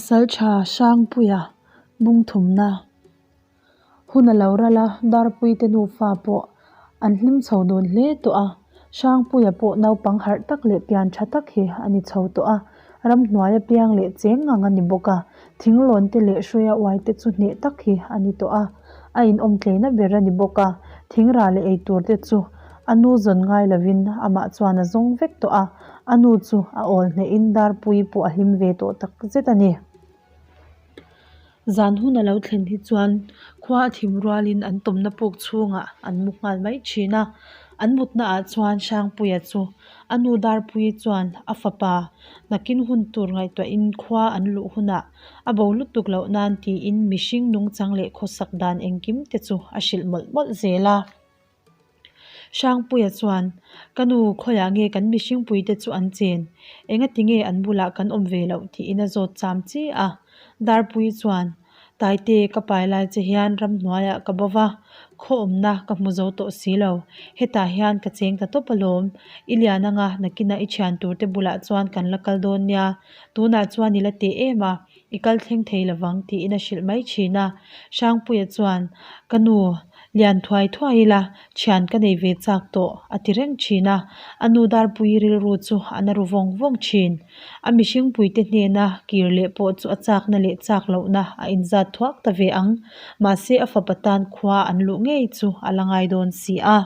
Pasalṭha Hrangpuia bungthumna hun a lo ral a, Darpuite nufa pawh an hlim chho dun hle tawh a, Hrangpuia pawh naupang harh tak leh pian tha tak hi a ni chho tawh a, ramhnuai apiang leh cheng ngang a ni bawk a, thinglawn te leh hruia uai te chu hneh tak hi a ni tawh a, a inawm tleina ber a ni bawk a, thingrah leh eitur te chu a nu zawn ngai lovin amah chuan a zawng vek tawh a, a nu chu a awl hnehin Darpuii pawh a hlim ve tawh tak zet a ni. Zan hun a lo thlen hi chuan khua a thim rualin an tawmna puk chhungah an mu nghal mai thin a, an mutna ah chuan Hrangpuia chu a nu Darpuii chuan a fapa nakin hun tur ngaihtuahin khua an luh hunah a bo lutuk loh nan tiin mihring nungchang leh khawsak dan engkim te chu a hrilh mawlh mawlh zel a. Hrangpuia chuan, Ka nu, khawiah nge kan mihringpuite chu an chen? Engati nge an bulah kan awm ve loh? tiin a zawt cham chi a. Darpuii chuan, Taite, ka pai lai che hian ramhnuaiah ka bo va, khaw awmna ka hmu zo tawh si lo. Hetah hian ka cheng ta tawp alawm. I lian anga nakinah i thian turte bulah chuan kan la kal dawn nia. Tunah chuan i la teh em a, I kal thleng thei lovang tiin a hrilh mai thin a. Hrangpuia chuan, Ka nu, lian thuai thuai ila, thian ka nei ve chak tawh, a ti reng thin a. A nu Darpuii rilru chu a na ru vawng vawng thin. A mihringpuite hnena kir leh pawh chu a chakna leh chak lohna a inzat thuak ta ve ang. Mahse a fapa tan khua an luh ngei chu a la ngai dawn si a.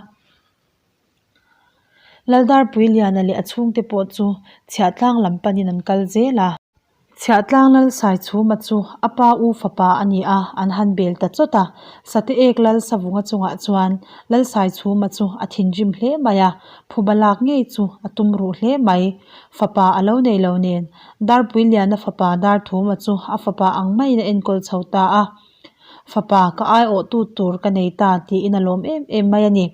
Laldarpuiliana leh a chhungte pawh chu chhiahtlang lam panin an kal zel a. Chhiahtlang lal Saichhuma chu a pa u fapa a ni a, an han bel ta chawt a. Sate ek lal Savunga chungah chuan Lal Saichhuma chu a thinrim hle mai a, phuba lak ngei chu a tum ruh hle mai. Fapa a lo nei lo nen, Darpuiliana fapa Darthuma chu a fapa ang maiin a enkawl chho ta a. Fapa ka aiawhtu tur ka nei ta tiin a lawm em em mai a ni.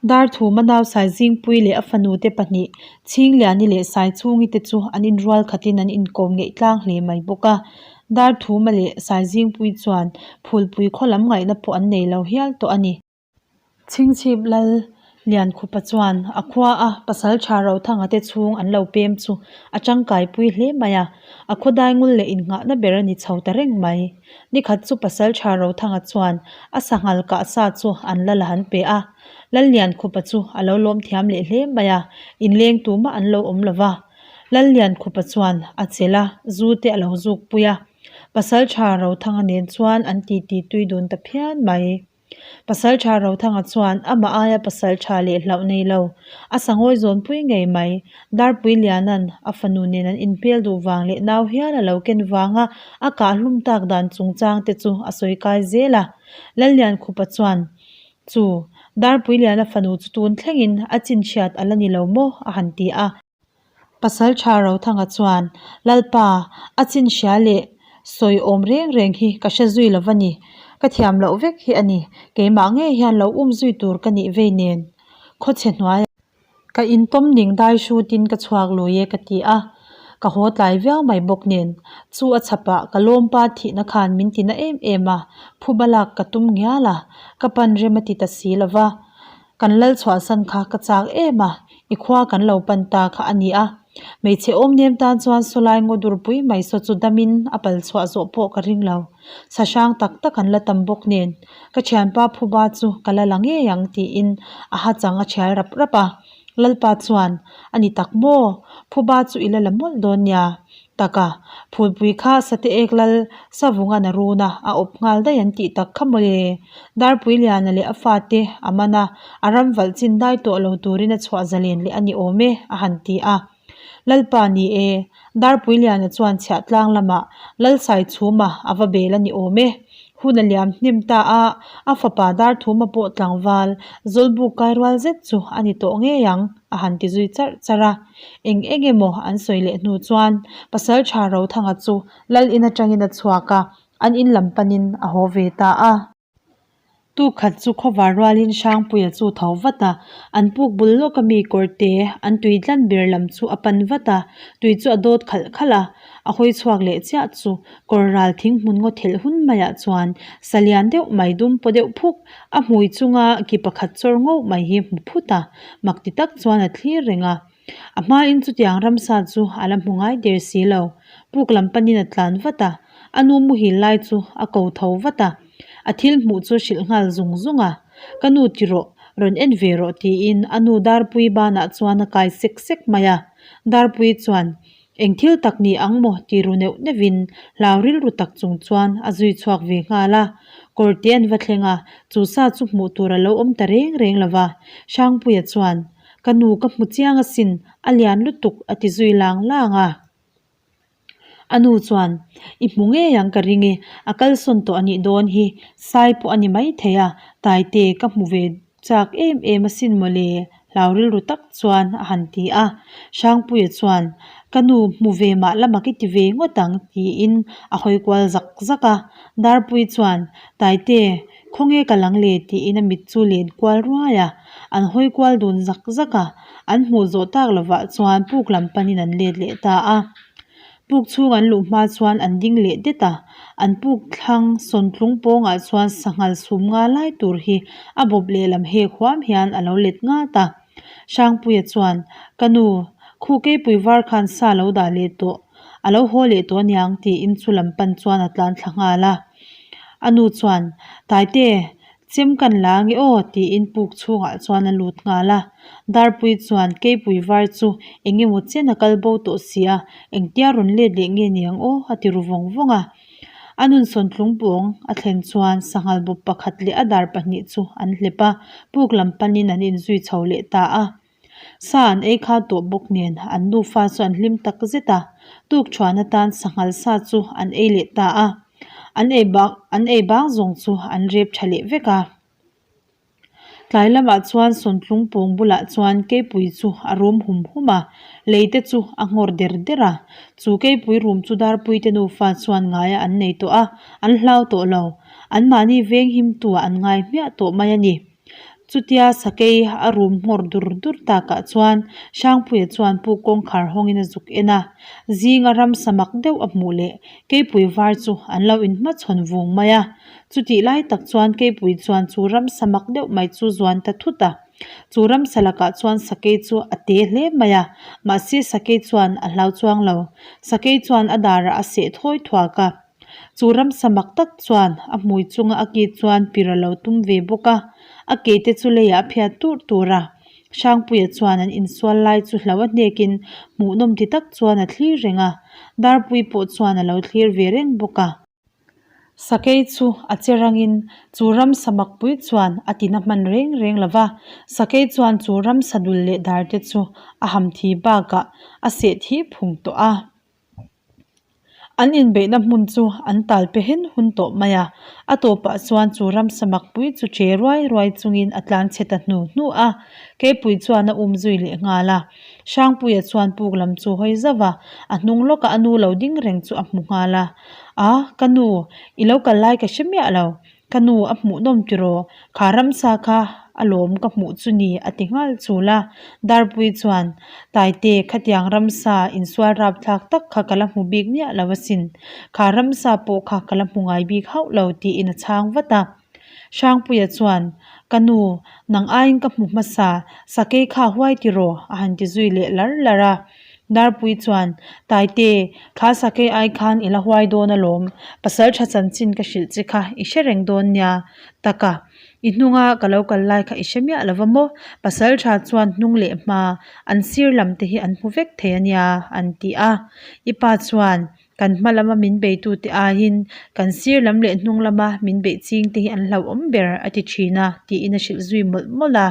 Darthuma nau Saizingpui leh a fanute pahnih, Chhingliani leh Saichhungi te chu an inrual khatin an inkawm ngeih tlang hle mai bawk a. Darthuma leh Saizingpui chuan phulpui khaw lam ngaihna pawh an nei lo hial tawh a ni. Chhingchhip Lal Liankhupa chuan a khua a pasal tha Rothanga te chhung an lo pem chu a tangkaipui hle mai a, a khaw daingul leh innghahna ber a ni chho ta reng mai. Nikhat chu Pasalṭha Rothanga chuan a sanghal kah sa chu an lal a han pe a, Lalliankhupa chu a lo lawm thiam leh hle mai a, inleng tumah an lo awm lo va. Lalliankhupa chuan a chelh a, zu te a lo zuk pui a, Pasalṭha Rothanga nen chuan an titi tui dun ta phian mai. Pasalṭha Rothanga chuan amah aia pasalṭha leh hlauh nei lo, a sangawi zawnpui ngei mai. Darpui Liana'n a fanu nen an inhmel duh vang leh nau hial a lo ken vanga a kah hlum tak dan chungchang te chu a sawi kai zel a. Lalliankhupa chuan, Chu, Darpui Liana fanu chu tun thlengin a chinchhiat a la ni lo maw? a han ti a. Pasalṭha Rothanga chuan, Lalpa, a chin hria leh sawi awm reng reng hi ka hre zui lo va ni. Ka thiam loh vek hi a ni. Keimah ngei hian lo um zui tur ka nih vei nen. Khawchhe hnuaiah ka intawm ning dai hrutin ka chhuak lui e ka ti a. Ka haw tlai viau mai bawk nen. Chu a chhapah ka lawmpa thihna khan min ti na em em a, phuba lak ka tum ngial a, ka pan rem a ti ta si lo va. Kan lal chhuahsan kha ka chak em a, I khua kan lo pan ta kha a ni a, hmeichhe awm nem tan chuan sawlai ngaw durpui mai saw chu damin a pal chhuah zawh pawh ka ring lo. Sa hrang tak tak an la tam bawk nen, ka thianpa phuba chu ka la la ngei ang tiin a ha chang a thial rap rap a. Lalpa chuan, A ni tak maw? Phuba chu i la la mawlh dawn nia. Taka, phulpui kha sate ek lal Savungan a run a, a awp nghal daih an tih tak kha mawle. Darpuiliana leh a fate a man a, a ram valh chin dai tawh lo turin a chhuah zalen leh a ni awm e, a han ti a. Lalpa ni e, Darpuiliana chuan chhiahtlang lamah Lalsaichhuma a va bel a ni awm e. Hun a liam hnem ta a, a fapa Darthuma pawh tlangval Zawlbuk kai rual zet chu a ni tawh ngei ang, a han ti zui charh charh a. Eng eng emaw an sawi leh hnu chuan Pasalṭha Rothanga chu Lal in aṭangin a chhuak a, an in lam panin a haw ve ta a. Tuk khat chu khawvar rualin Hrangpuia chu tho vat a, an puk bul lawk a mi kawrte an tui tlan ber lam chu a pan vat a, tui chu a dawt khalh khalh a, a hawi chhuak leh chiah chu kawr ral thing hmun ngaw thelh hun maiah chuan sa lian deuh mai dum paw deuh phuk a hmui chunga ki pakhat chawr ngauh mai hi hmu phut a, mak ti tak chuan a thlir reng a. A hmain chutiang ramsa chu a la hmu ngai der si lo. Puk lam panin a tlan vat a, a nu muhil lai chu a ko tho vat a, a thil hmuh chu a hrilh nghal zung zung a. Ka nu ti rawh, rawn en ve rawh tiin a nu Darpuii banah chuan a kai sek sek mai a. Darpuii chuan, Eng thil tak ni ang maw ti ru neuh neuhin hlau rilru tak chung chuan a zui chhuak ve nghal a. Kawrte an va thleng a, chu sa chu hmuh tur a lo awm ta reng reng lo va. Hrangpuia chuan, Ka nu ka hmu chiang asin, a lian lutuk a ti zui lang lang a. A nu chuan, I hmu ngei ang ka ring e, a kalsawn tawh a nih dawn hi, sai pawh a ni maithei a, Taite ka hmu ve chak em em asin mawle, hlau rilru tak chuan a han ti a. Hrangpuia chuan, Ka nu hmu ve mah la mak i ti ve ngawt ang tiin a hawi kual zak zak a. Darpui chuan, Taite, khawnge ka lang le tiin a mit chu len kual ruai a. An hawi kual dun zak zak a, an hmuh zawh tak lovah chuan puk lam panin an let leh ta a. Puk chhung an luh hma chuan an ding leh det a, an puk thlang sawntlung pawngah chuan sanghal sum nga lai tur hi a bawp lehlam hek huam hian a lo let ngat a. Hrangpuia chuan, Ka nu, khu keipui var khan sa lo dah leh tawh, a lo haw leh tawh aniang tiin chu lam pan chuan a tlan thla nghal a. A nu chuan, Taite, Chem kan la ange aw tiin puk chhungah chuan a lut nghal a. Darpui chuan keipui var chu eng emaw chen a kal bo tawh si a, engtia rawn let leh nge niang aw a ti ru vawng vawng a. A nunsawn tlungpawng a thlen chuan sanghal bawp pakhat leh a dar pahnih chu an hlep a, puk lam panin an inzui chho leh ta a. Sa an ei kha tawh bawk nen an nufa chu an hlim tak zet a, tuk thuan atan sanghal sa chu an ei leh ta a, an ei bang an ei bang zawng chu an rep tha leh vek a. Tlai lamah chuan sawntlung pawng bulah chuan keipui chu a rum hum hum a, lei te chu a nghawr der der a, chu keipui rum chu Darpui te nufa chuan ngaia an nei tawh a, an hlau tawh lo, anmahni veng him tu ah an ngai hmiah tawh mai a ni. Chutia sakei a rum nghawr dur dur takah chuan Hrangpuia chuan puk kawngkhar hawngin a zuk en a, zinga ramsa mak deuh a hmuh leh keipui var chu an lo inhmachhawn vung mai a. Chutih lai tak chuan keipui chuan chu ramsa mak deuh mai chu zuan ta thut a. Chu ramsa lakah chuan sakei chu a te hle mai a, mahse sakei chuan a hlau chuang lo. Sakei chuan a darah a seh thawi thuak a. Chu ramsa mak tak chuan a hmui chunga a ki chuan pir a lo tum ve bawk a, a ke te chu leiah a phiat tur tur a. Hrangpuia chuan an insual lai chu hlo a hnekin hmuhnawm ti tak chuan a thlir reng a, Darpui pawh chuan a lo thlir ve reng bawk a. Sakei chu a che rangin chu ramsa makpui chuan a tina hman reng reng lo va, Sakei chuan chu ramsa dul leh dar te chu a ham thi bakah a seh thi phung tawh a. An inbeihna hmun chu an tal pe hen hun tawh mai a, a tawpah chuan chu ramsa makpui chu che ruai ruai chungin a tlan chhe ta hnu hnu a, Keipui chuan a um zui leh nghal a. Hrangpuia chuan puk lam chu hawi zauh a, a hnung lawkah a nu lo ding reng chu a hmu nghal a, A, ka nu, i lo kal lai ka hre miah lo, Ka nu a hmuhnawm tiraw? Kha ramsa kha a lawm ka hmuh chu ni a ti nghal chul a. Darpui chuan, Taite, khatiang ramsa insual rapthlak tak kha ka la hmu bik miah lo asin. Kha ramsa pawh kha ka la hmu ngai bik hauh lo tiin a chhang vat a. Hrangpuia chuan, Ka nu, nang aiin ka hmu hmasa, sakei kha huai tiraw? a han ti zui leh lar lar a. Darpui chuan, Taite, kha sakei ai khan i la huai dawn alawm, pasal tha chanchin ka hrilh che kha i hre reng dawn nia. Taka, i hnunga ka lo kal lai kha i hre miah lo va maw? Pasal tha chuan hnung leh hma, an sir lam te hi an hmu vek thei a nia, an ti a. I pa chuan, Kan hma lama min beitute aiin kan sir lam leh hnung lama min beih ching te hi an hlauhawm ber, a ti thin a, tiin a hrilh zui mawlh mawlh a.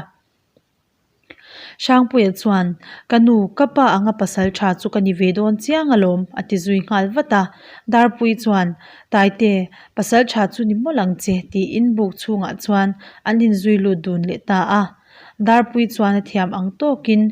Hrangpuia chuan, Ka nu, ka pa anga pasal tha chu ka ni ve dawn chiang alawm, a ti zui nghal vat a. Darpui chuan, Taite, pasal tha chu ni mawlh ang che, tiin buk chhungah chuan an inzui lut dun leh ta a. Darpui chuan a thiam ang tawkin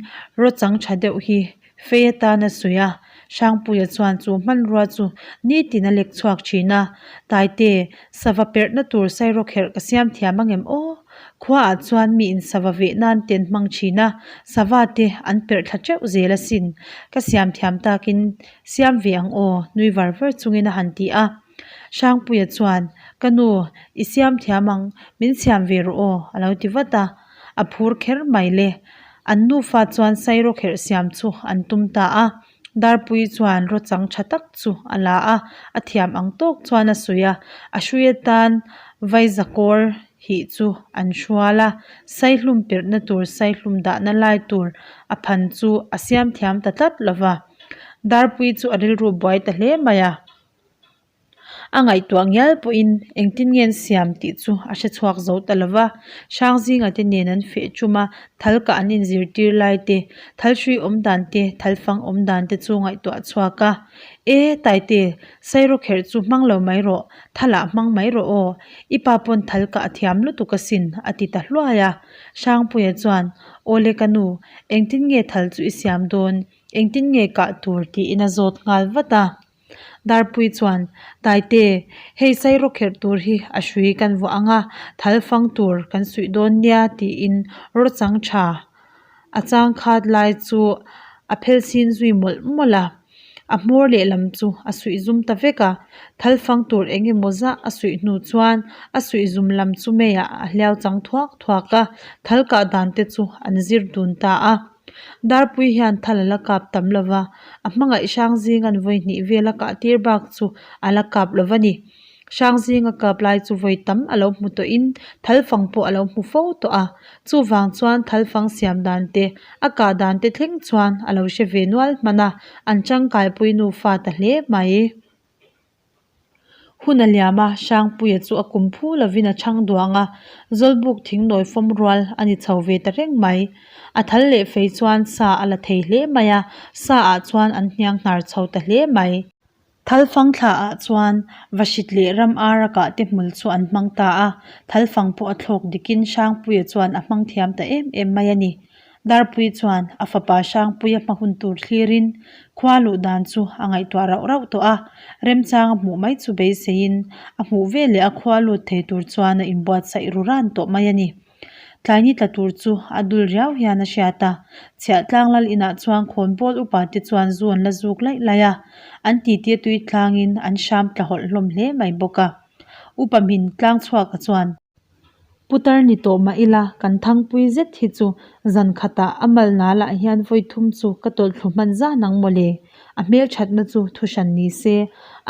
rawchang tha deuh hi Fei atan a sawi a, Hrangpuia chuan chu hmanrua chu nitin a lek chhuak thin a, Taite, sava perhna tur sairawkherh ka siam thiam angem aw? Khuaah chuan mi in sava veh nan te an hmang thin a, sava te an perh thla teuh zel asin. Ka siam thiam takin siam ve ang aw, nui var var chungin a han ti a. Hrangpuia chuan, Ka nu, i siam thiam ang, min siam ve rawh aw, a lo ti vat a. A phur kher mai le. An nufa chuan sairawkherh siam chu an tum ta a. Darpuii chuan rawchang tha tak chu a la a, a thiam ang tawk chuan a suih a, a hrui atan vaizakawr hih chu an hrual a, saihlum perhna tur saihlum dahna lai tur a phan chu a siam thiam ta tlat lo va. Darpuii chu a rilru buai ta hle mai a. A ngaihtuah ngial pawhin engtin nge an siam tih chu a hre chhuak zo ta lo va. Hrangzinga te nen an feh tum a, thal kah an inzirtir lai te, thal hrui awm dan te, thal fang awm dan te chu ngaihtuah chhuak a. E, Taite, sairawkherh chu hmang lo mai rawh, thalah hmang mai rawh aw, i pa pawn thal kah a thiam lutuk asin, a ti ta hluai a. Hrangpuia chuan, Awle ka nu, engtin nge thal chu i siam dawn, engtin nge kah tur tiin a zawt nghal vat a. Darpui chuan, Taite, hei sairawkherh tur hi a hrui kan vuah ang a, thal fang tur kan suih dawn nia tiin rawchang tha a chang khat lai chu a phel sin zui mawlh mawlh a, a hmawr lehlam chu a suih zum ta vek a, thal fang tur eng emaw zah a suih hnu chuan a suih zum lam chu meiah a hliau chang thuak thuak a, thal kah dan te chu an zir dun ta a. Darpui hian thal a la kap tam lo va, a hmangaih Hrangzing an vawi hnih vel a kah tir bak chu a la kap lo va ni. Hrangzing a kap lai chu vawi tam a lo hmu tawhin thalfang pawh a lo hmu fo tawh a, chuvang chuan thalfang siam dan te, a kah dan te thleng chuan a lo hre ve nual hman a, an tangkaipui nufa ta hle mai. Hun a liam a, Hrangpuia chu a kum phu lovin a chhang duang a, Zawlbuk thing nawi fawm rual a ni chho ve ta reng mai. A thal leh fei chuan sa a la thei hle mai a, sa ah chuan an hniang hnar chho ta hle mai. Thalfang thla ah chuan Vahrit leh ram ar a kah te hmul chu an hmang ta a, Thalfang pawh a thlawk dikin Hrangpuia chuan a hmang thiam ta em em mai a ni. Darpui chuan a fapa Hrangpuia hma hun tur thlirin khua luh dan chu a ngaihtuah rauh rauh tawh a, remchang a hmuh mai chu beiseiin a hmuh veleh a khua lut thei tur chuan a inbuatsaih ru ran tawh mai a ni. Tlaini tla tur chu a dul riau hian a hriat a, Chhiahtlang lal inah chuan khawnbawl upa te chuan zu an la zuk laih laih a, an titi a tui tlangin an hram tla hawlh hlawm hle mai bawk a. Upa hmin tlang chhuaka chuan. Putar ni tawh mah ila kan thangpui zet hi chu zan khatah a mal nalah hian vawi thum chu ka tawlh thlu hman zan ang mawle. A hmelthatna chu thu hran ni se,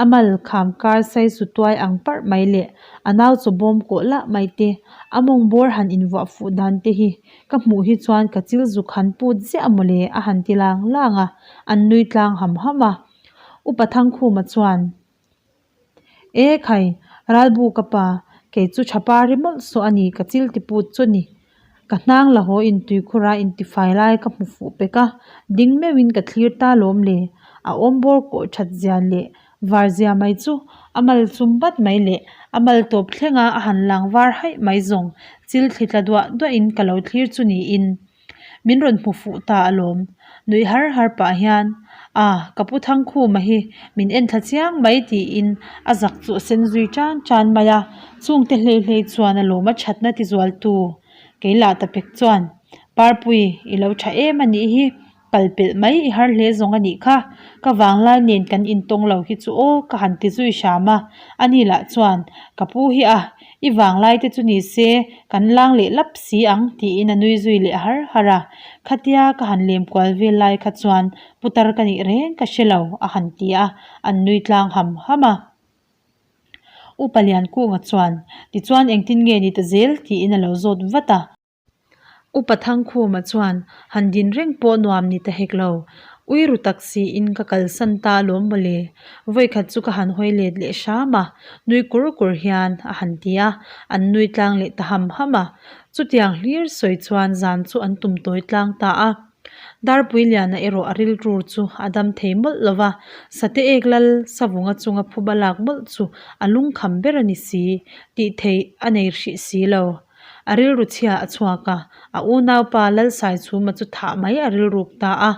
a mal kham kar sai su tuai ang parh mai leh a nau chaw bawm kawh lah mai te, a mawng bawr han invuah fuh dan te hi ka hmuh hi chuan ka chil zuk han put ziah mawle a han ti lang lang a, an nui tlang ham ham a. Upa Thangkhuma chuan. E khai, ralbu ka pa, kei chu tha pa ri mawlh saw a ni ka chil ti put chu ni. Ka hnang la haw in tuikhura intifai lai ka hmu fuh pek a, ding meuhin ka thlir ta lawm le. A awm bawr kawh that zia leh var zia mai chu a mal chum bat mai leh a mal tawp thlenga a han lang var haih mai zawng chil thli tla duah duahin ka lo thlir chu niin. Min rawn hmu fuh ta alawm. Nuih har har pah hian, Ah, ka pu Thangkhuma hi min en thla chiang mai tiin a zak chu a sen zui tan tan mai a. Chungte hlei hlei chuan alawm a thatna ti zualtu. Kei lah ta pek chuan, Parpui, i lo tha em a nih hi, kal pelh mai i har hle zawng a nih kha. Ka vanglai nen kan intawng lo hi chu aw ka han ti zui hram a. Ani lah chuan, Ka pu hi a, I vanglai te chu ni se, kan lang leh lap si ang tiin a nui zui leh har har a. Khatia ka han lem kual vel lai kha chuan putar ka nih reng ka hre lo a han ti a, an nui tlang ham ham a. Upa Liankunga chuan, Tichuan engtin nge ni ta zel? tiin a lo zawt vat a. Upa Thangkhuma chuan han din reng pawh nuam ni ta hek lo. Ui ru tak siin ka kalsan ta alawm mawle. Vawikhat chu ka han hawi let leh hram a, nui kur kur hian a han ti a, an nui tlang leh ta ham ham a. Chutiang hlir sawi chuan zan chu an tum tawi tlang ta a. Darpuiliana erawh a rilru chu a dam thei mawlh lo va, Sate ek lal Savunga chunga phuba lak mawlh chu a lungkham ber a ni si, tih theih a nei hrih si lo. A rilru chhia a chhuak a, a unaupa Lalsaichhuma chu thah mai a rilruk ta a.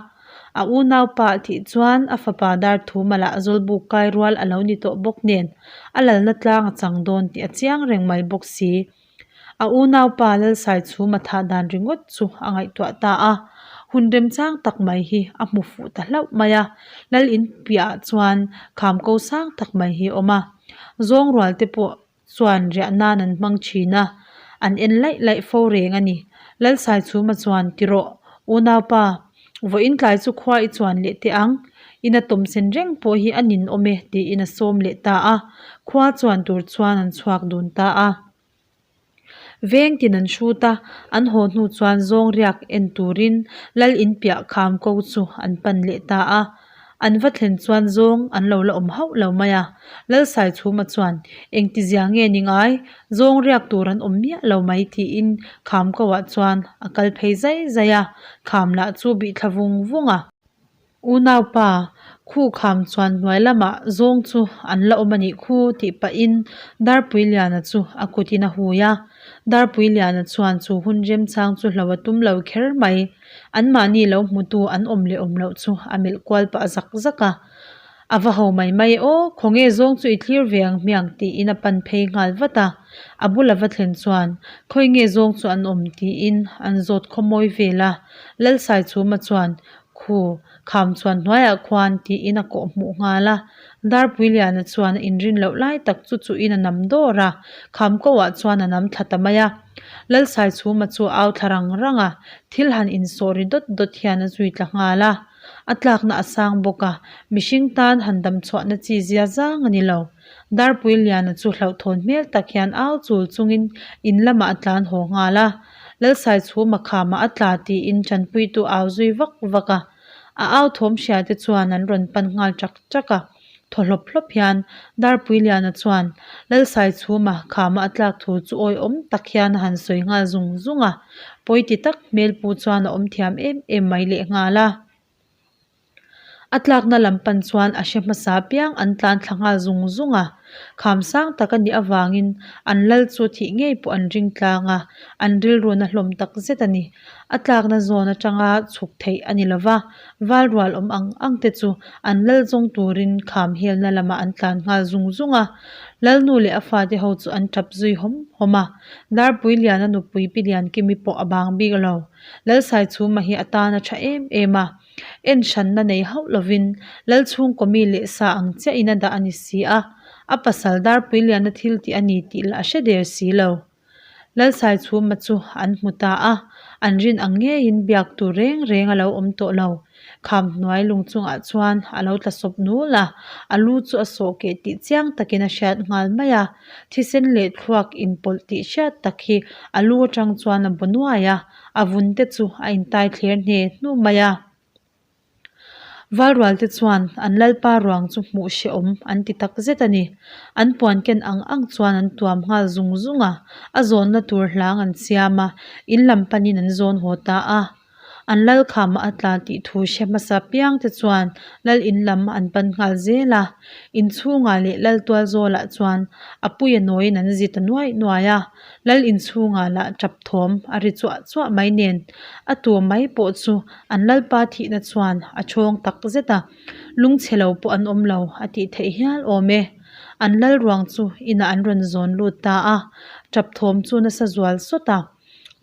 A unaupa a thih chuan a fapa Darthuma lah Zawlbuk kai rual a lo ni tawh bawk nen a lalna tlang a chang dawn tih a chiang reng mai bawk si. A unaupa Lalsaichhuma thah dan ringawt chu a ngaihtuah ta a, hun remchang tak mai hi a hmu fuh ta hlauh mai a. Lal in piahah chuan kham ko sang tak mai hi a awm a, zawng rual te pawh chuan riah nan an hmang thin a, an en laih laih fo reng a ni. Lalsaichhuma chuan, Ti rawh, unaupa, vawiin tlai chu khua i chuan leh teh ang. Ina tawmsen reng pawh hi a ninawm e tiin a sawm leh ta a. Khua chuan tur chuan an chhuak dun ta a. Veng tin an hrut a, an haw hnu chuan zawng riak en turin lal in piah kham ko chu an pan leh ta a. An va thlen chuan zawng an lo la awm hauh lo mai a. Lalsaichhuma chuan, Engtizia nge ni ngai? Zawng riak tur an awm miah lo mai tiin kham ko ah chuan a kal phei zai zai a, kham lah chu bih thla vung vung a. Unaupa, khu kham chuan hnuai lamah zawng chu an la awm a nih khu tih pahin Darpuiliana chu a kutin a hui a. Darpuiliana chuan chu hun remchang chu hlo a tum lo kher mai. Anmahni lo hmutu an awm leh awm loh chu a melh kual pah zak zak a. A va ho mai mai aw, khawnge zawng chu i thlir ve ang hmiang tiin a pan phei nghal vat a. A bula va thlen chuan, Khawi nge zawng chu an awm tiin an zawt khawmawi vel a. Lalsaichhuma chuan, Khu, kham chuan hnuaiah khuan tiin a kawh hmuh nghal a. Darpuiliana chuan a inrin loh lai tak chu chuhin a nam dawr a, kham koah chuan a nam thla ta mai a. Lalsaichhuma chu a au thla rang rang a, thil han insawh ri dawt dawt hian a zui tla nghal a. A tlakna a sang bawk a, mihring tan han dam chhuahna chi zia zang a ni lo. Darpuiliana chu hlauhthawn hmel tak hian au chul chungin in lamah a tlan haw nghal a. Lalsaichhuma khamah a tla tiin tanpuitu au zui vak vak a. A au thawm hria te chuan an rawn pan nghal chak chak a. Thaw hlawp hlawp hian Darpuiliana chuan Lalsaichhuma khama a tlak thu chu awihawm tak hian a han sawi nghal zung zung a. Pawi ti tak hmel pu chuan a awm thiam em em mai leh nghal a. A tlakna lam pan chuan a hre hmasa piang an tlan thla nghal zung zung a. Kham sang tak a nih avangin an lal chu thih ngei pawh an ring tlang a, an rilruna hlawm tak zet a ni. A tlakna zawn atanga chhuk theih a ni lova, val rual awm ang ang te chu an lal zawng turin kham helna lamah an tlan nghal zung zung a. Lalnu leh a fate ho chu an tap zui hawm hawm a. Darpui Liana nupui Pi Liankimi pawh a bang bik lo. Lalsaichhuma hi a tan a tha em em a. En hranna nei hauh lovin Lalchhungkaw mi leh sa ang chiahin a dah a ni si a, a pasal Darpuiliana thil tih a ni tih lah a hre der si lo. Lalsaichhuma chu an hmu ta a, an rin ang ngeiin biak tur reng reng a lo awm tawh lo. Kham hnuai lung chungah chuan a lo tla sawp nul a, a lu chu a sawh keh tih chiang takin a hriat nghal mai a. Thisen leh thluak inpawlh tih hriat tak hi a lu atang chuan a bu nuai a. A vun te chu a intai thler hne hnu mai a. Valrual te chuan an lalpa ruang chu hmuh hrehawm an ti tak zet a ni. An puan ken ang ang chuan an tuam nghal zung zung a, a zawnna tur hlang an siam a, in lam panin an zawn haw ta a. An lal khamah a tla tih thu hre hmasa piang te chuan lal in lam an pan nghal zel a. Inchhungah leh lal tual zawlah chuan a puia nawiin an zi ta nuai nuai a. Lal inchhungah lah tap thawm a ri chuah chuah mai nen a tur mai pawh chu an lalpa thihna chuan a chhawng tak zet a, lungchhe lo pawh an awm lo a tih theih hial awm e. An lal ruang chu inah an rawn zawn lut ta a, tap thawm chu nasa zual sawt a.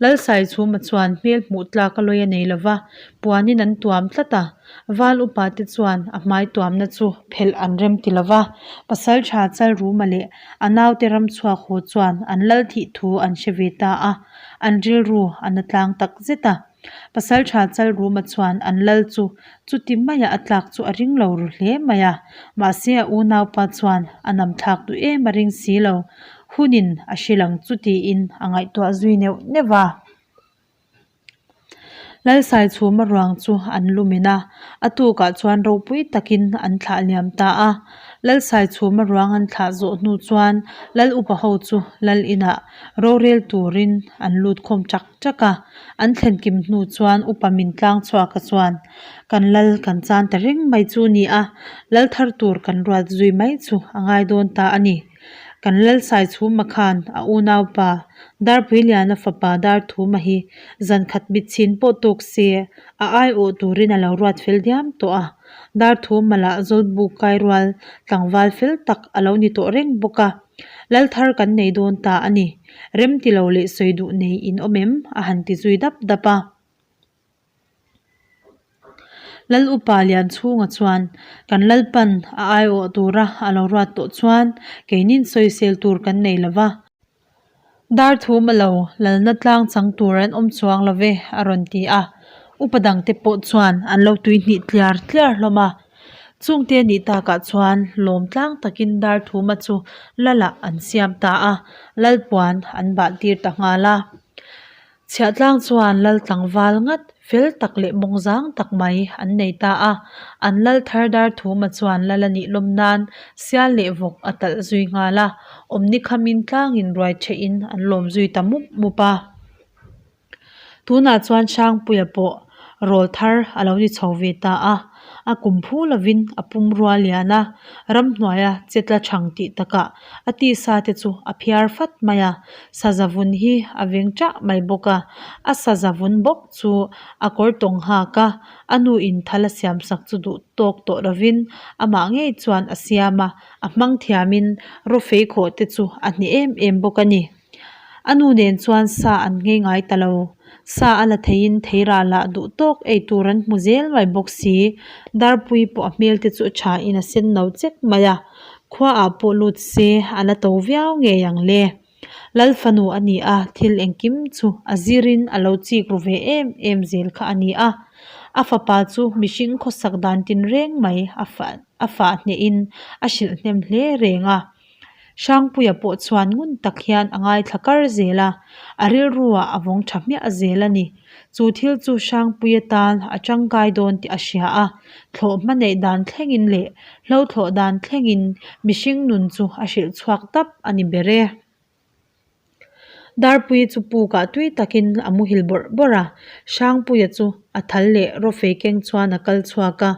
Lalsaichhuma chuan hmel hmuh tlak a lawi a nei lova, puanin an tuam tlat a, val upa te chuan a hmai tuamna chu phelh an rem ti lova, Pasaltha Chalruma leh a naute ram chhuak haw chuan an lal thih thu an hre ve ta a, an rilru a na tlang tak zet a. Pasaltha Chalruma chuan an lal chu chuti maia a tlak chu a ring lo ru hle mai a, mahse a unaupa chuan a nam thlak duh em a ring si lo. Hunin a hrilh ang chu tiin a ngaihtuah zui neuh neuh a. Lalsaichhuma ruang chu an lumin a, a tukah chuan ropui takin an thlah liam ta a. Lalsaichhuma ruang an thlah zawh hnu chuan Lal upa ho chu Lal inah rorel turin an lut khawm chak chak a. An thlen kim hnu chuan upa min tlang chhuaka chuan kan lal kan chan ta reng mai chu ni a, lal thar tur kan ruat zui mai chu a ngai dawn ta a ni. Kan Lalsaichhuma khan a unaupa Darpuiliana fapa Darthuma hi zankhat mitchhin pawh tawk se a aiawh turin a lo ruat fel diam tawh a. Darthuma lah Zawlbuk kairual tlangval fel tak a lo ni tawh reng bawk a. Lal thar kan nei dawn ta a ni. Remti lo leh sawi duh nei in awm em? a han ti zui dap dap a. Lal upa Lianchhunga chuan kan Lalpan a aiawh tura a lo ruat tawh chuan keinin sawisel tur kan nei lo va. Dar thum a lo lalna tlang chang tur an awm chuang lo ve a rawn ti a. Upa dangte pawh chuan an lo tuihnih tliar tliar hlawm a. Chungte nih takah chuan lawm tlang takin Darthuma chu Lalah an siam ta a, Lalpuan an bah tir ta nghal a. Chhiahtlang chuan Lal tlangval ngat fel tak leh mawngzang tak mai an nei ta a, an Lal thar Darthuma chuan Lal a nih lawm nan sial leh vawk a talh zui nghal a, awmni khamin tlangin ruai thehin an lawm zui ta mup mup a. Tunah chuan Hrangpuia pawh rawl thar a lo ni chho ve ta a, a kum phu lovin a pum rua lian a, ramhnuaia che tla thang tih takah a tisa te chu a phiar fat mai a, saza vun hi a veng chah mai bawk a, a saza vun bawk chu a kawr tawng nghak a, a nu in thal a siam sak chu duh tawk tawh lovin amah ngei chuan a siam a, a hmang thiamin rawfei khawh te chu a hneh em em bawk a ni. A nu nen chuan sa an nghei ngai ta lo. Sa a la theiin theirah lah duh tawk ei tur an hmu zel mai bawk si. Darpui pawh a hmel te chu a tha in a sen no chek mai a. Khua ah pawh lut se a la to viau ngei ang le. Lal fanu a ni a, thil engkim chu a zirin a lo chik ru ve em em zel kha a ni a. A fapa chu mihring khawsak dan tinreng mai a fah a fah hnehin a hrilh hnem hle reng a. Hrangpuia pawh chuan ngun tak hian a ngaithla kar zel a, a rilruah a vawng tha hmiah zel a ni. Chu thil chu Hrangpuia tan a tangkai dawn tih a hria a, thlawhhma neih dan thlengin leh hlo thlawh dan thlengin mihring nun chu a hrilh chhuak tap a ni ber e. Darpuii chu pukah tui takin a muhil bawrh bawrh a, Hrangpuia chu a thal leh rawfei keng chuan a kal chhuak a,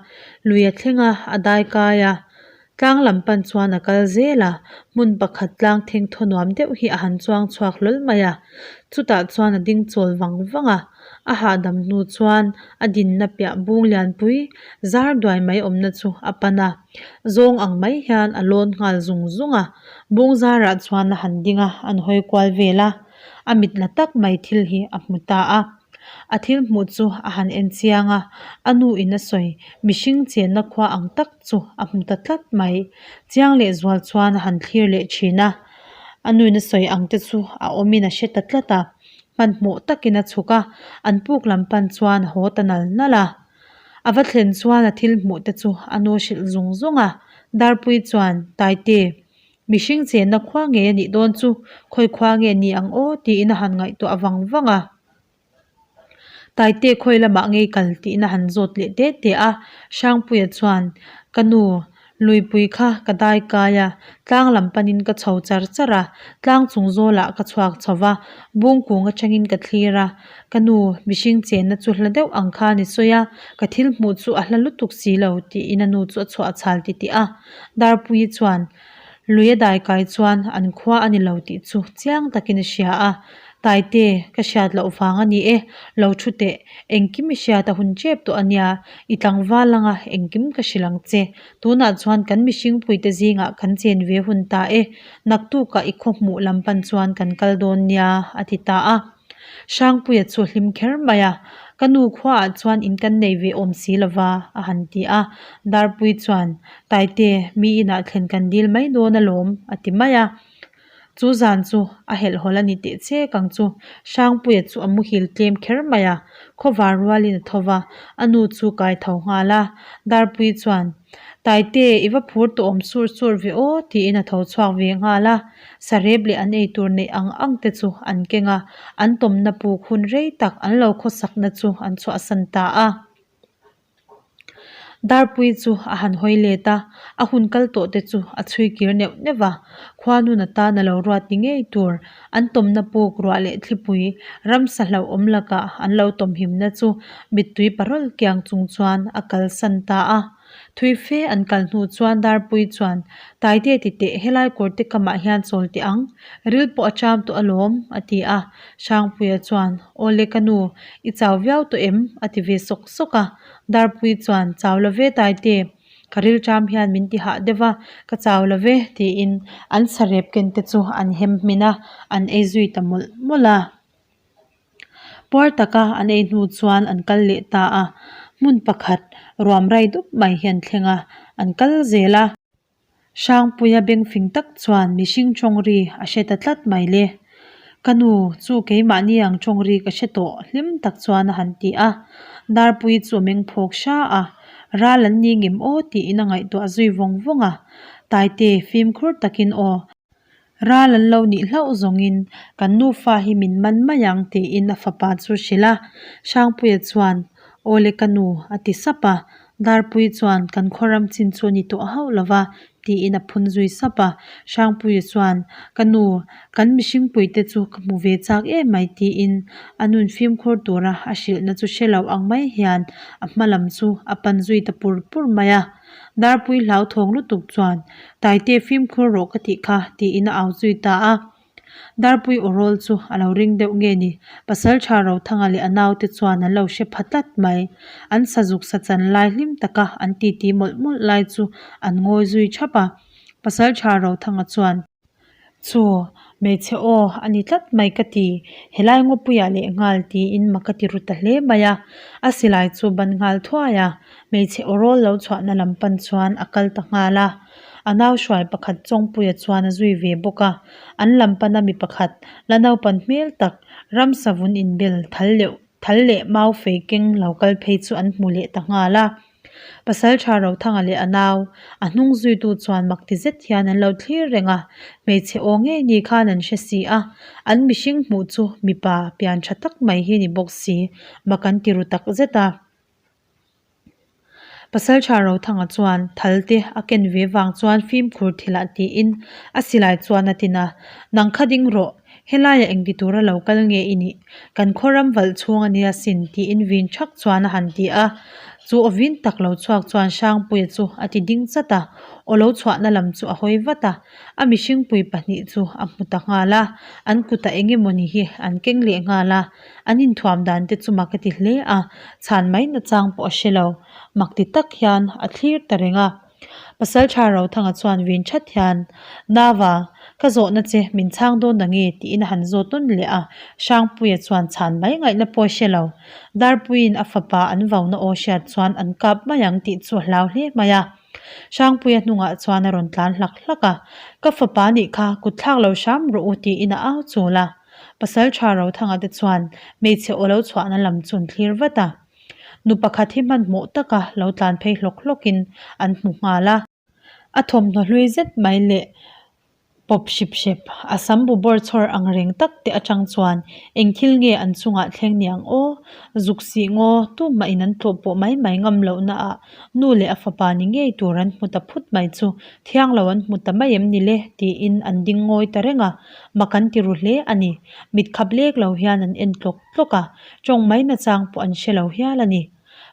lui a thleng a, a dai kai a, tlang lam pan chuan a kal zel a, hmun pakhat tlang theng thaw nuam deuh hi a han chuang chhuak hlawl mai a, chutah chuan a ding chawl vang vang a, a hahdam hnu chuan a dinna piah bung lianpui zar duai mai awmna chu a pan a. Zawng ang mai hian a lawn nghal zung zung a, bung zarah chuan a han ding a, an hawi kual vel a, a mit la tak mai thil hi a hmu ta a. A thil hmuh chu a han en chiang a, a nu in a sawi mihring chenna khua ang tak chu a hmu ta tlat mai. Chiang leh zual chuan a han thlir leh thin a, a nu in a sawi ang te chu a awmin a hre ta tlat a, hmanhmawh takin a chhuk a, an puk lam pan chuan a haw ta nal nal a. A va thlen chuan a thil hmuh te chu a nu hrilh zung zung a, Darpui chuan, Taite, mihring chenna khua ngei a nih dawn chu, khawi khua nge ni ang aw tiin a han ngaihtuah vang vang a. Taite khawi lamah ngei kal tiin a han zawt leh te te a, Hrangpuia chuan, Ka nu, Luipui kha ka dai kai a, tlang lam panin ka chho char char a, tlang chung zawlah ka chhuak chho va, bung kung atangin ka thlir a, ka nu mihring chenna chu hla deuh ang khan i sawi a, ka thil hmuh chu a hla lutuk si lo tiin a nu chu a chhuah chhal titih a. Darpuii chuan Lui a dai kai chuan an khua a ni lo tih chu chiang takin a hria a, Taite, ka hriat loh vang a ni e, lo thu teh, engkim i hriat a hun tep tawh a nia, i tlangval anga engkim ka hrilh ang che, tunah chuan kan mihringpuite zingah kan chen ve hun ta e, naktukah i khaw hmuh lam pan chuan kan kal dawn nia, a ti ta a. Hrangpuia chu a hlim kher mai a, Ka nu khuaah chuan in kan nei ve awm si lo va, a han ti a. Darpui chuan, Taite, mi inah thlen kan dil mai dawn alawm, a ti mai a. Chu zan chu a helhhawlh a ni teh chek ang chu. Hrangpuia chu a muhil tlem kher mai a, khawvar rualin a tho va, a nu chu kai tho nghal a. Darpui chuan, Taite, i va phur tawh awm sur sur ve aw, tiin a tho chhuak ve nghal a. Sarep leh an eitur neih ang ang te chu an keng a, an tawmna puk hun rei tak an lo khawsakna chu an chhuahsan ta a. Darpui chu a han hawi let a, a hun kal tawh te chu a chhui kir neuh neuh va, khuanun atan a lo ruat ni ngei tur an tawmna puk ruah leh thlipui ramsa hlauhawm lakah an lo tawmhimna chu mittui parawl kiang chung chuan a kalsan ta a. Thui fe an kal hnu chuan Darpui chuan, Taite ti teh, helai kawrte kamah hian chawl teh ang, ril pawh a cham tawh alawm, a ti a. Hrangpuia chuan, Awle ka nu, i chau viau tawh em? a ti ve sawk sawk a. Darpui chuan, Chau lo ve Taite, ka ril cham hian min ti hah deuh a, ka chau lo ve, tiin an sarep ken te chu an hem hmin a, an ei zui ta mawlh mawlh a. Puar taka an ei hnu chuan an kal leh ta a, hmun pakhat ruam rai dup mai hi an thleng a, an kal zel a. Hrangpuia bengfing tak chuan mihring tawng ri a hre ta tlat mai le. Ka nu, chu keimahni ang tawng ri ka hre tawh hlim tak chuan a han ti a. Darpui chu a meng phawk hra a. Ral an ni ngem aw tiin a ngaihtuah zui vawng vawng a. Taite, fimkhur takin aw. Ral an lo nih hlauh zawngin kan nufa hi min man mai ang tiin a fapa chu hrilh a. Hrangpuia chuan, Awle ka nu, a ti sap a. Darpui chuan, Kan khaw ram chin chu a ni tawh hauh lo va, tiin a phun zui sap a. Hrangpuia chuan, Ka nu, kan mihringpuite chu ka hmu ve chak em mai, tiin a nun fimkhur tura a hrilhna chu hre lo ang mai hian a hma lam chu a pan zui ta pur pur mai a. Darpui hlauthawng lutuk chuan, Taite fimkhur rawh ka tih kha, tiin a au zui ta a. Darpui awrawl chu a lo ring deuh nge ni? Pasalṭha Rothanga leh a naute chuan an lo hre pha tlat mai. An sazuk sa chan lai hlim taka an titi mawlh mawlh lai chu an ngawi zui ṭhap a. Pasalṭha Rothanga chuan. Chu, hmeichhe aw a ni tlat mai ka ti, helai ngawpuiah leh nghal tiin mak a ti ru ta hle mai a. A silai chu ban nghal thuai a, hmeichhe awrawl lo chhuahna lam pan chuan a kal ta nghal a. A nau hruai pakhat Chawngpuia chuan a zui ve bawk a, an lam pana mi pakhat, la naupan hmel tak, ramsa vun inbel thal leh thal leh mau fei keng lo kal phei chu an hmu leh ta nghal a. Pasalṭha Rothanga leh a nau, a hnung zuitu chuan mak ti zet hian an lo thlir reng a, hmeichhe aw ngei ni khan an hre si a, an mihring hmuh chu mipa pian ṭha tak mai hi ni bawk si, mak an ti ru tak zet a. Pasalṭha Rothanga chuan thal te a ken ve vang chuan fimkhur thilah tiin a silai chuan a tin a, Nang kha ding rawh, helaiah engti tura lo kal nge i nih? Kan khaw ram valh chhung a nia sin tiin vin ṭhak chuan a han ti a. Chu aw vin tak lo chhuak chuan Hrangpuia chu a ti ding chat a, aw lo chhuahna lam chu a hawi vat a. A mihringpui pahnih chu a hmu ta nghal a, an kutah eng emawni hi an keng leh nghal a, an inthuam dan te chu mak a ti hle a, chhan mai nachang pawh a hre lo. Mak ti tak hian a thlir ta reng a. Pasalṭha Rothanga chuan vin ṭhat hian, Nava, ka zawhna che min chhang dawn na nge? tiin a han zawt nawn leh a, Hrangpuia chuan chhan mai ngaihna pawh a hre lo. Darpuiin a fapa an vauna aw hriat chuan an kap mai ang tih chu a hlau hle mai a. Hrangpuia hnungah chuan a rawn tlan hlak hlak a, Ka fapa nih kha kut thlak lo hram rawh u tiin a au chul a. Pasalṭha Rothanga te chuan hmeichhe aw lo chhuahna lam chu an thlir vat a. Nu pakhat hi hmanhmawh taka lo tlan phei hlawk hlawkin an hmu nghal a. A thawmhnaw hlui zet mai leh pawp hrip hrep, a sam bu bawr chhawr ang reng tak te atang chuan eng thil nge an chungah thleng ni ang aw? Zuk sih ngaw, tumah in an tlawh pawh mai mai ngam lohna ah nu leh a fapa ni ngei tur an hmu ta phut mai chu thiang lo an hmu ta mai em ni le? tiin an ding ngawi ta reng a, mak an ti ru hle a ni. Mit khap lek lo hian an en tlawk tlawk a, tawng mai nachang pawh an hre lo hial a ni.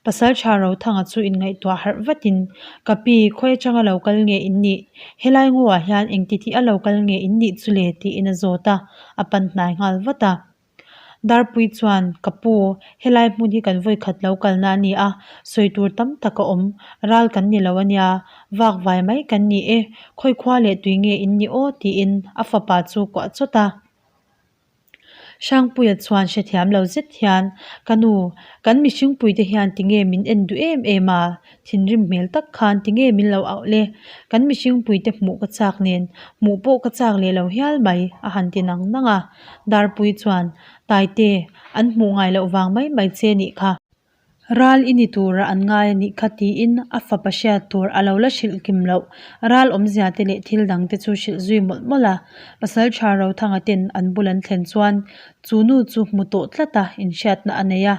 Pasalṭha Rothanga chu inngaihtuah harh vatin, Ka pi, khawi atanga lo kal nge in nih? Helai ngaw-ah hian engti tih a lo kal nge in nih chu le? tiin a zawt a, a pan hnai nghal vat a. Darpui chuan, Ka pu, helai hmun hi kan vawikhat lo kalna a ni a, sawi tur tam tak a awm. Ral kan ni lo a nia, vak vai mai kan ni e, khawi khua leh tui nge in nih aw? tiin a fapa chu kuah chawt a. Hrangpuia chuan hrethiam lo zet hian, Ka nu, kan mihringpuite hian tinge min en duh em em a? Thinrim hmel tak khan tinge min lo auh le? Kan mihringpuite hmuh ka chak nen, hmuh pawh ka chak leh lo hial mai, a han ti nang nang a. Darpui chuan, Taite, an hmuh ngai loh vang mai mai che nih kha. Ral i ni tura an ngai a nih kha tiin a fapa hriat tur a lo la hrilh kim loh. Ral awmzia te leh thil dang te chu hrilh zui mawlh mawlh a. Pasalṭha Rothanga ten an bul an thlen chuan chu nu chu hmu tawh tlat a inhriatna a nei a,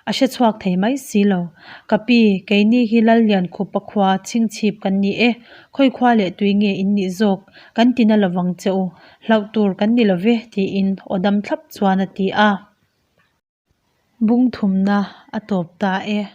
a hre chhuak thei mai si lo. Ka pi, keini hi Lalliankhupa khua chhingchhip kan ni e, khawi khua leh tui nge in nih zawk, kan ti na lovang che u, hlauh tur kan ni lo ve tiin aw dam thlap chuan a ti a. Bung thumna a tawp ta e.